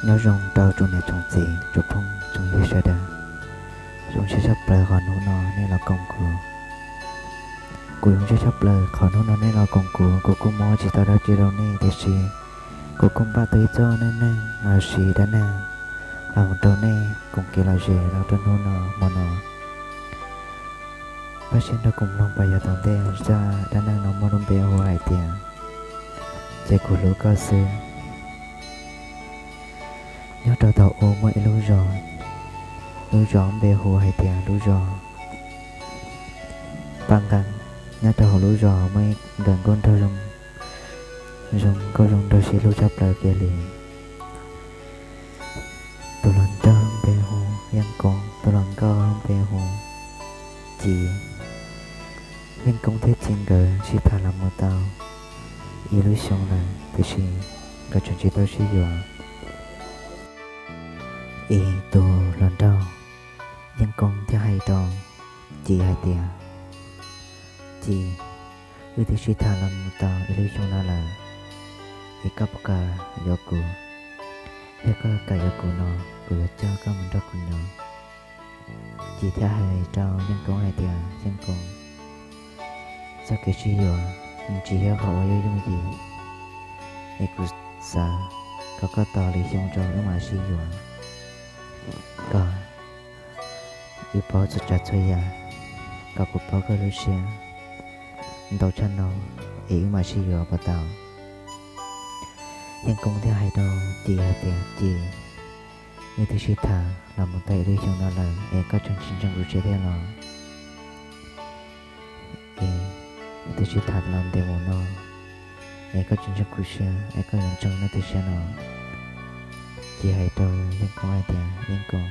Nyob zoo rau tsoom niam tsoom txiv tsoom phooj tsoom ywg sawv daws. Zoo siab tshaj plaws qhov hnub no nej los koom kuv. Kuv zoo siab tshaj plaws qhov hnub no nej los koom kuv. Kuv kuj muab tsis tau dab tsi rau nej tiam sis kuv kuj npaj tau ib txoj neej neeg los sis dab neeg los mus rau nej koom kev lom zem rau rau hnub no hmo no. Pab siab nrog kuv mloog pas yog tom ntej zaj dab neeg no muaj lub npe hu hais tias Ces kuv hlub koj xwb. Nyob rau thaum ub muaj ib lub zos, lub zos npe hu hais tias lub zos Paj Nqeeb. Nyob rau hauv lub zos muaj ib nkawm nkauj nraug zoo, zoo nkauj zoo nraug sib hlub tshaj plaws kiag li. Tus hluas nraug npe hu Yeej Koob, tus hluas nkauj npe hu Ci. Yeej Koob thiab Ci nkawd sib tham los mus tau ib lub xyoo lawm tiam sis nkawd tseem tsis tau sib yuav. Es tus hluas nraug Yeej Koob thiaj hais rau Ci hais tias, Ci, wb twb sib tham los mus tau ib lub xyoo no lawm, es koj puas kam yuav kuv? Yog koj kam yuav kuv no, kuv yuav coj koj mus nrog kuv nyob. Ci thiaj hais rau Yeej Koob hais tias, Yeej Koob, txoj kev sib yuav tsis yog qhov uas yooj yooj yim, es kuv xav kom koj tos lwm xyoo tso wb mam sib yuav, kom wb paub txhua tsav txhua yam, kom kuv paub koj lub siab ntau tshaj no, es wb mam sib yuav puas tau? Yeej Koob thiaj hais rau Ci hais tias, Ci, wb twb sib tham los mus tau ib lub xyoo no lawm es koj tseem tsis ntseeg kuv siab thiab los? Es wb twb sib tham los ntev mus no es koj tsis ntseeg kuv siab es koj yuav ntseeg nej twb siab no? Ci hais rau Yeej Koob hais tias, Yeej Koob,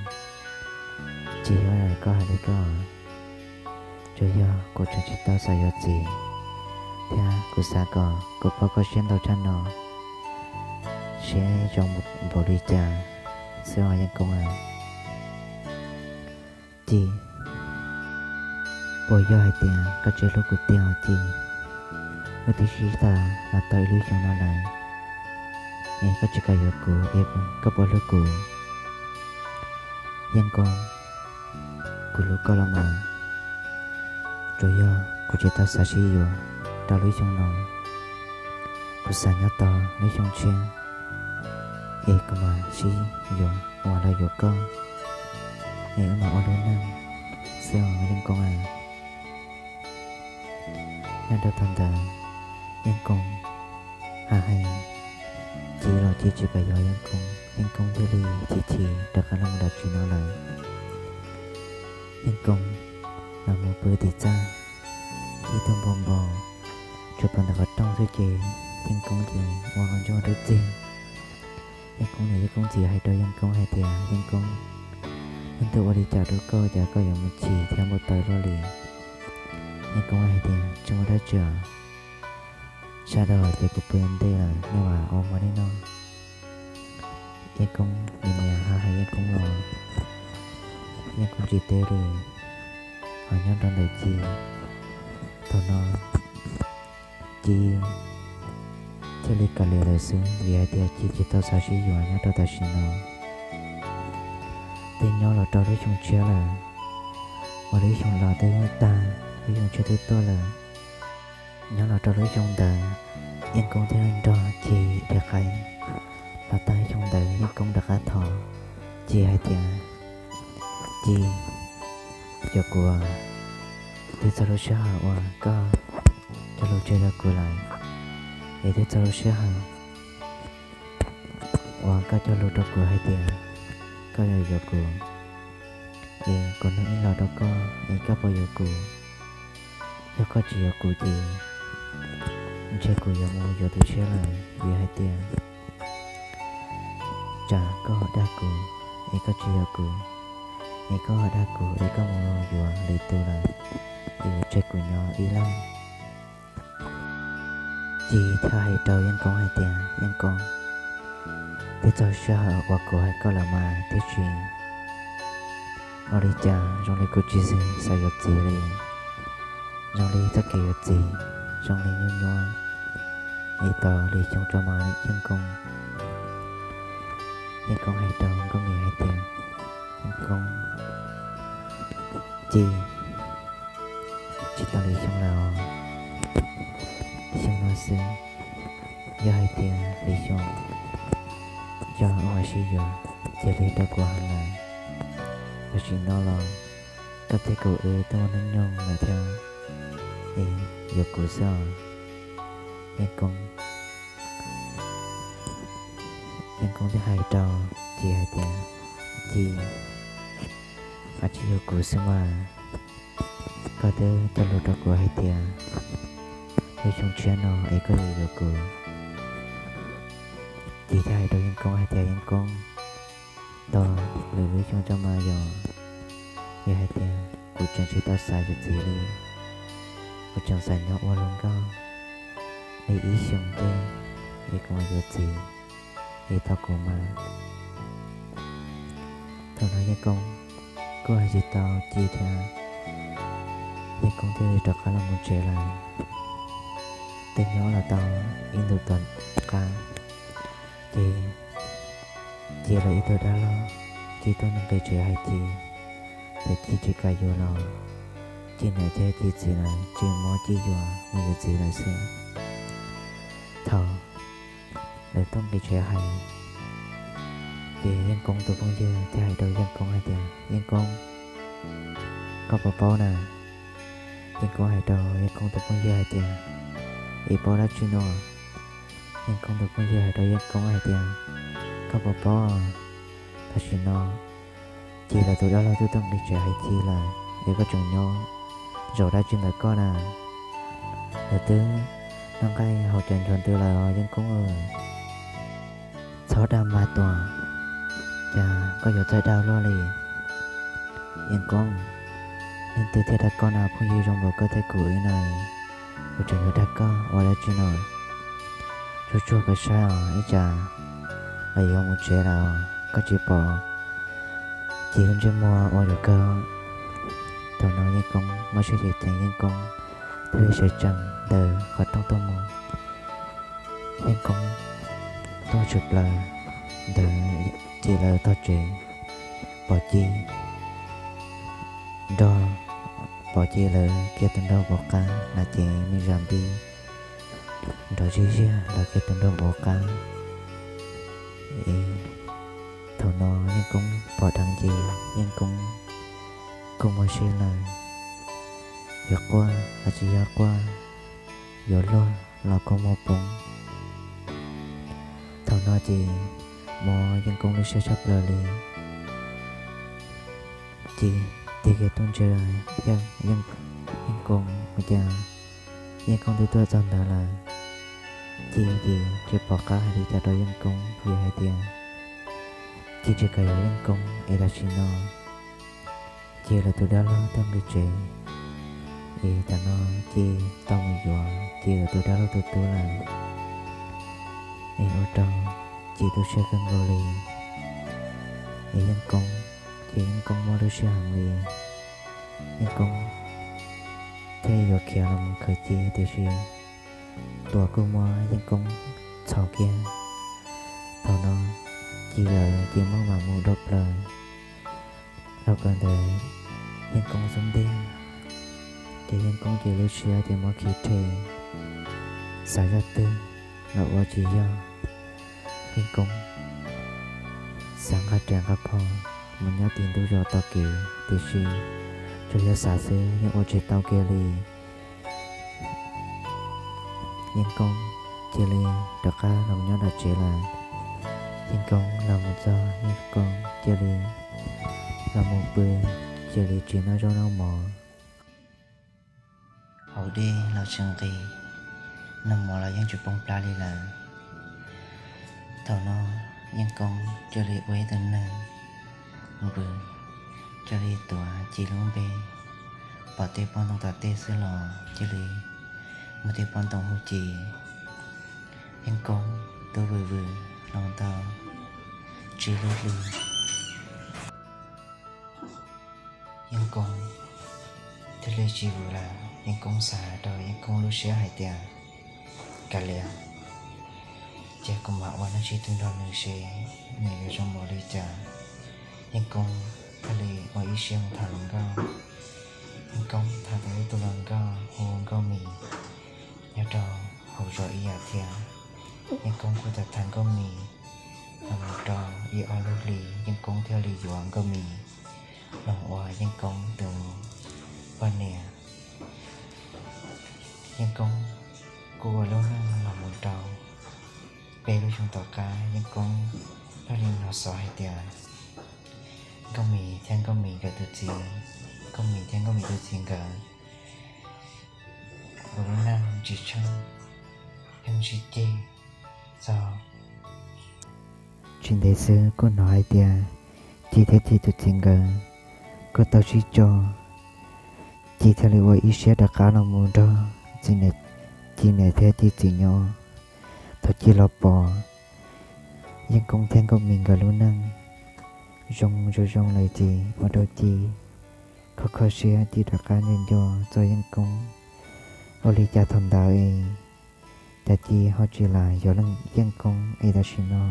tsis yog koj hais li ko, tsuas yog kuv tseem tsis tau xav yuav txiv, thiab kuv xav kom kuv paub koj siab ntau tshaj no, siab zoo npaum li cas xwb os Yeej Koob. Ci, puas yog hais tias koj tsis hlub kuv tiag os Ci? Wb twb sib tham los tau ib lub xyoo no lawm es koj tsis kam yuav kuv, es koj puas hlub kuv? Yeej Koob, kuv hlub koj los mas, tsuas yog kuv tsis tau xav sib yuav rau lub xyoo no. Kuv xav nyob tos lub xyoo tshiab es kuv mam sib yuav uas los yuav koj, es wb mam ua lub neej xwb os Yeej Koob a. Nyob rau thaum ntawd Yeej Koob hais hais Ci los Ci tsis kam yuav Yeej Koob, Yeej Koob thiaj li chim chim rov qab los mus dab tsi no lawm. Yeej Koob los mus pw tim txaj, ib tug npau npau tsuas pom ntawm qhov rooj xwb ces Yeej Koob ces ua qhov ntsuag dub txig. Yeej Koob niam Yeej Koob txiv hais rau Yeej Koob hais tias, Yeej Koob, leej twg ua li cas rau koj cas koj yuav mus chim thiab npau taws luaj li? Yeej Koob hais tias, Tsis muaj dab tsi os, sawv daws ces kuv pw ntej lawm nej mam ua ua li no. Yeej Koob niam niam ho hais Yeej Koob los Yeej Koob tsis teb li. Ho nyob rau ntawm Ci, thaum no Ci thiaj li kav liam lawm xwb vim hais tias Ci tsis tau xav sib yuav nyob rau tam sim no. Twb nyob los rau lub xyoo tshiab lawm, uas lub xyoo laus twb tag, lub xyoo tshiab twb tuaj lawm. Nyob los rau lub xyoo ntawd, Yeej Koob thiaj nrog Ci dhia qaib. Los tag xyoo ntawd Yeej Koob rov qab thov Ci hais tias, Ci, cov kuv, twb txog lub sij hawm uas koj cog lus tseg rau kuv lawm, es twb txog lub sij hawm uas koj cog lus rau kuv hais tias koj yuav yuav kuv, es kuv nug ib los rau koj es koj puas yuav kuv? Yog koj tsis yuav kuv ces ntshe kuv yuav mus yuav tus tshiab lawm, vim hais tias tsam koj ho dag kuv es koj tsis yuav kuv, es koj ho dag kuv es koj mus yuav lwm tus lawm, es yuav tseg kuv nyob ib leeg. Ci thiaj hais rau Yeej Koob hais tias, Yeej Koob, twb txog sij hawm uas kuv hais koj lawm mas, tiam sis ua li cas zoo li kuv tsis xav yuav txiv li, zoo li txoj kev yuav txiv zoo li nyuaj nyuaj, es tos lwm xyoo tso mas Yeej Koob. Yeej Koob hais rau Nkauj Nqis hais tias, Yeej Koob, Ci, tsis tau li xyoo lawm os. Xyoo no xwb, yog hais tias li xyoo yog wb mam sib yuav, cia li rau kuv heev lawm. Tam sim no los koj thiab kuv wb twb muaj hnub nyoog lawm thiab, es yuav kuv xwb os, Yeej Koob. Yeej Koob thiaj hais rau Ci hais tias, Ci, koj tsis yuav kuv xwb mas, koj twb cog lus rau kuv hais tias lub xyoo tshiab no es koj yuav yuav kuv. Ci thiaj hais rau Yeej Koob hais tias, Yeej Koob, tos lwm lub xyoo tso mas yog, yog hais tias kuv tseem tsis tau xav yuav txiv li, kuv tseem xav nyob ua hluas nkauj li ib xyoos thiab, es kuv mam yuav txiv, es tos kuv mas. Thaum no Yeej Koob kuj hais tsis tau Ci thiab, Yeej Koob thiaj li rov qab los mus tsev lawm. Twb nyob los tau ib ntu tom qab, ces Ci los ib tug dab laug, Ci tuaj nqis tsev hais Ci tias Ci tsis kam yuav los, Ci niam thiab Ci txiv lawv tsis muab Ci yuav mus yuav txiv lawm xwb. Thaum lawv tuaj nqis tsev hais, ces Yeej Koob tus phooj ywg thiaj hais rau Yeej Koob hais tias, Yeej Koob, koj puas paub na? Yeej Koob hais rau Yeej Koob tus phooj ywg hais tias, Es paub dab tsi no? Yeej Koob tus phooj ywg hais rau Yeej Koob hais tias, Koj puas paub, tam sim no Ci lawv tus dab laug twb tuaj nqis tsev hais Ci lawm, es koj tseem nyob zaum dab tsi ntawm koj na? Lawv twb noj nqaij haus cawv nchuav ntws lawm os Yeej Koob. Txhob dag mas tuam, cas koj yuav txawj dag luaj li. Yeej Koob, leej twg thiaj dag koj na? Phooj ywg zoo npaum koj thiab kuv wb no, kuv tseem yuav dag koj ua dab tsi no? Tsuag tsuag koj saib os, ib tsam lawv yuav mus tsev lawm, koj tsis pom Ci lub ntsej muag ua yuav kawg. Thaum no Yeej Koob muaj siab ceev ceev, Yeej Koob thiaj li sawv tsees ntawm qhov rooj tuaj mus. Yeej Koob tuaj tshwm plaws ntawm Ci lawv tog tsev, pom Ci nrog, pom Ci lawv kiag tus nraug vov qab na, ces me zam npib nrov zij ziag lawv kiag tus nraug vov qab. Thaum no Yeej Koob pom dheev ces Yeej Koob kuj muaj siab lawm, yuav quaj los tsis yog quaj, yuav luag los kuj muaj poob. Thaum no ces mob Yeej Koob lub siab tshaj plaws li. Ci tig kiag tuaj ntsia Yeej Koob, ua cas Yeej Koob twb tuaj txog ntawd lawm. Ci ces tsis pom qab hais li cas rau Yeej Koob, vim hais tias Ci tsis kam yuav Yeej Koob es tam sim no Ci lawv tus dab laug tuaj nqis tsev, es tam no Ci tau mus yuav Ci lawv tus dab laug tus tub lawm. Es ua rau Ci tu siab kawg nkaus li. Es Yeej Koob, ces Yeej Koob mob lub siab heev li. Yeej Koob thiaj yuav khiav los mus khawm Ci, tiam sis Tuam kuj muab Yeej Koob txhos kiag. Thaum no Ci lawv ces muab mam mus dhau plaws, dhau plaws ntawd Yeej Koob xub ntiag, ces Yeej Koob ces lub siab ces muab khi rhe, xav zaj twg los ua tsis yog. Yeej Koob xav nqa riam nqa phom mus nyob tim ntug zos tos kev, tiam sis tsuas yog xav xwb yeej ua tsis tau kiag li. Yeej Koob cia li rov qab los nyob tom tsev lawm. Yeej Koob los mus txog, Yeej Koob cia li los mus pw, cia li tsis noj zaub noj mov. Haus dej los tsis nqis, noj mov los yeej tsis poob plab li lawm. Thaum no Yeej Koob cia li ua ib tug neeg npws, cia li tuav Ci lub npe, pom tej pob ntoo tom tej xwb los cia li muab tej pob ntoo hu Ci. Yeej Koob twb vwm vwm los tau tsib lub hli. Yeej Koob thiaj li tsis vwm lawm. Yeej Koob xav rau Yeej Koob lub siab hais tias, kav liam, Ces kuv mam ua dab tsi twg nrog nws seb nws yuav zoo npaum li cas. Yeej Koob thiaj li ua ib siab mus tham hluas nkauj. Yeej Koob tham tau ib tug hluas nkauj hu Nkauj Mis nyob rau hauv zos ib yam thiab. Yeej Koob kuj tham tham Nkauj Mis los mus rau ib ob lub hlis, Yeej Koob thiaj li yuav Nkauj Mis los ua Yeej Koob tus poj niam. Yeej Koob kuj ua lub neej los mus rau peb lub xyoo tom qab, Yeej Koob thiaj li hnov xov hais tias Nkauj Mis thiab Nkauj Mis nkawd tus txiv, Nkauj Mis thiab Nkauj Mis tus txiv nkawd ua lub neej tsis tsheej, yeej sib ceg txog. Tsis ntev xwb kuj hnov hais tias Ci thiab Ci tus txiv nkawd kuj tau sib tso. Ci thiaj li ua ib siab rov qab los mus nrog Ci niam thiab Ci txiv nyob. Thaum Ci los pom Yeej Koob thiab Nkauj Mis nkawd lub neej zoo zoo zoo lawm ces ua rau Ci kho kho siab, Ci rov qab nco nco txog Yeej Koob. Ua li cas thaum ntawd es cas Ci ho tsis lam yuav Yeej Koob es tam sim no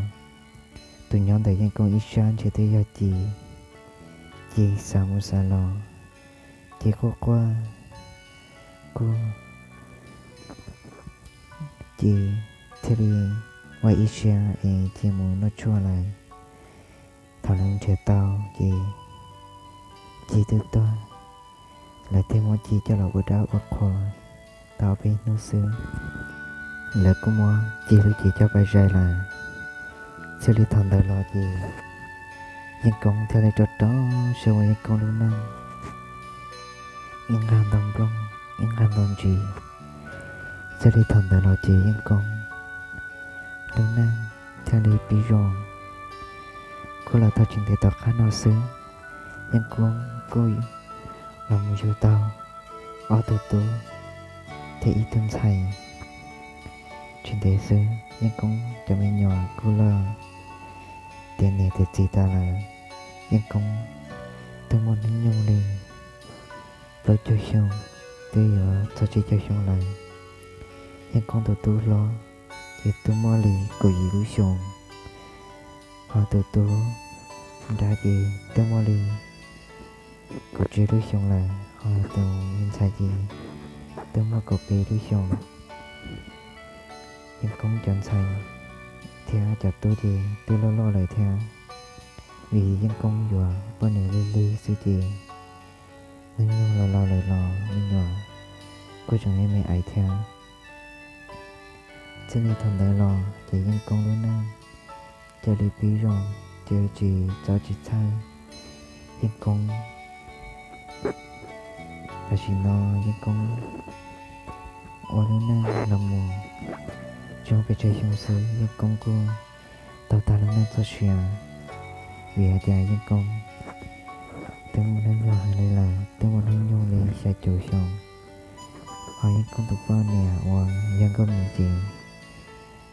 tus nyob ntawm Yeej Koob ib sab ntshe twb yog Ci. Ci xav mus xav los, Ci quaj quaj, kuj Ci thiaj li ua ib siab es Ci mus noj tshuaj lawm. Thaum lawv nrhiav tau ces Ci twb tuag. Lawv thiaj muab Ci coj los ua dab ua qhua tau ob peb hnub xwb, lawv kuj muab Ci lub cev coj pais zais lawm. Txij li thaum ntawd los ces Yeej Koob thiaj li rov rau siab ua Yeej Koob lub neej ib nqag ntau nplooj ib nqag ntau ntsis. Txij li thaum ntawd los ces Yeej Koob lub neej thiaj li pib zoo. Kuj los tau tsis ntev tom qab no xwb, Yeej Koob kuj los mus yug tau ob tug tub thiab ib tug ntxhais. Tsis ntev xwb Yeej Koob cov me nyuam kuj loj tiav niam tiav txiv tas lawm. Yeej Koob twb muaj hnub nyoog li plaub caug xyoo, twb yuav txog tsib caug xyoo lawm. Yeej Koob tus tub hlob ces twb muaj li kaum yim lub xyoo, ho tus tub nrab ces twb muaj li kaum tsib lub xyoo lawm, ho tus me ntxhais ces twb muaj kaum peb lub xyoo. Yeej Koob cov ntxhais thiab cov tub ces twb loj loj lawm thiab, vim Yeej Koob yuav poj niam lig lig xwb ces hnub nyoog los laus lawm los me nyuam kuj tseem me me aiv thiab. Txij li thaum ntawd los ces Yeej Koob lub neej cia li pib zoo, cia li tsis txob tsis txhawj. Yeej Koob tam sim no Yeej Koob ua lub neej los mus tsis muaj pes tsawg xyoo xwb Yeej Koob kuj tau tag lub neej txoj sia, vim hais tias Yeej Koob twb muaj hnub nyoog heev li lawm, twb muaj hnub nyoog li xya caum xyoo. Ho Yeej Koob tus poj niam uas yog Nkauj Mis ces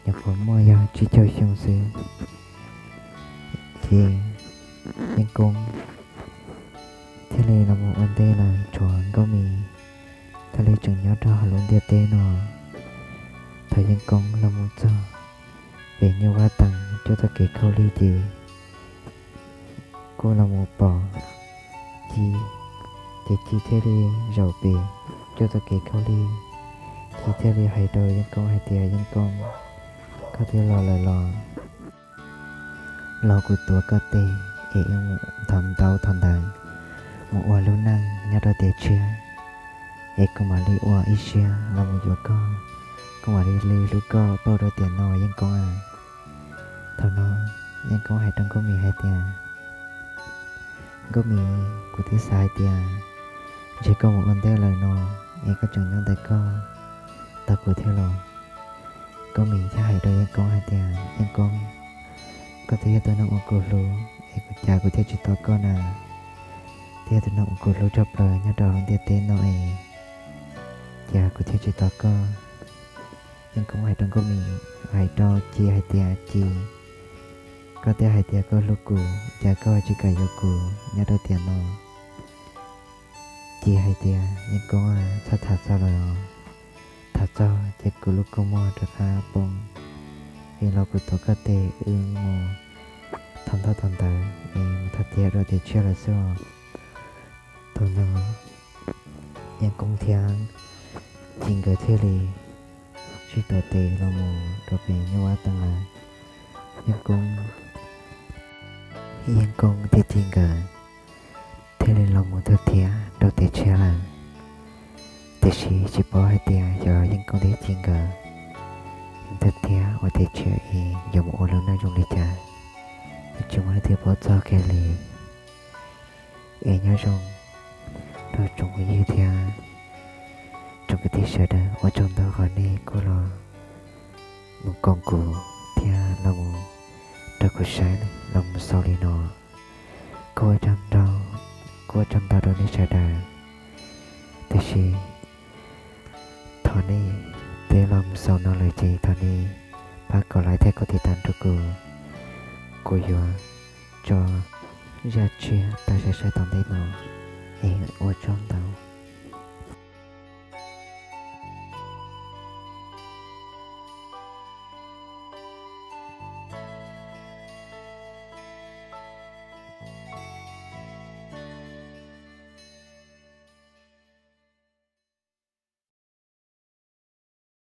nyuam qhuav muaj yog tsib caug xyoo xwb. Ces Yeej Koob thiaj li los mus ua ntej lawm, tshuav Nkauj Mis thiaj li tseem nyob rau hauv lub ntiaj teb no. Thaum Yeej Koob los mus txog pem Nyuj Vaj Teem cuaj txoj kev khaub lig ces kuj los mus pom Ci, ces Ci thiaj li zaum pem cuaj txoj kev khaub lig. Ci thiaj li hais rau Yeej Koob hais tias, Yeej Koob, koj twb los lawm los? Los kuv tuav koj tes es wb mus thov ntawv thov ntawv, mus ua lub neej nyob rau tiam tshiab, es kuv mam li ua ib siab los mus yuav koj, kuv mam li li hlub koj pauj rau tiam no Yeej Koob a. Thaum no Yeej Koob hais rau Nkauj Mis hais tias, Nkauj Mis, kuv twb xav hais tias ntshe koj mus ua ntej lawm no es koj tseem nyob ntawm koj tos kuv thiab los? Nkauj Mis thiaj hais rau Yeej Koob hais tias, Yeej Koob, koj twb yog tus neeg uas kuv hlub es kuv cas kuv thiaj tsis tos koj na. Twb yog tus neeg uas kuv hlub tshaj plaws nyob rau lub ntiaj teb no es cas kuv thiaj tsis tos koj. Yeej Koob hais rau Nkauj Mis, hais rau Ci hais tias, Ci, koj twb hais tias koj hlub kuv, cas koj tsis kam yuav kuv nyob rau tiam no? Ci hais tias, Yeej Koob, txhob tham txog lawm os. Tham txog ces kuv lub kua muag rov qab poob. Es los kuv tuav koj tes wb mus thov ntawv es mus thov tiav rau tiam tshiab lawm xwb os. Thaum no Yeej Koob thiab Ci nkawd thiaj li sib tuav tes los mus rau pem Nyuj Vaj Teeb lawm. Yeej Koob, Yeej Koob thiab Ci nkawd thiaj li los mus thov tiav rau tiam tshiab lawm. Tiam sis tsis paub hais tias xyov Yeej Koob thiab Ci nkawd thov tiav ua tiam tshiab es yuav mus ua lub neej zoo li cas, tsis muaj leej twg paub txog kiag li. Es nyob zoo rau tsoom phooj ywg thiab tsoom kwv tij sawv daws, ua tsaug ntau qhov nej kuj los mus koom kuv thiab los mus rau kuv saib los mus xaus li no. Kuj ua tsaug ntau, kuj ua tsaug ntau rau nej sawv daws. Tiam sis thov nej, twb los mus xaus no lawm ces thov nej pab kom like thiab kom tiv tas rau kuv, kuv yuav tso zaj tshiab tau saib saib tom ntej no. Es ua tsaug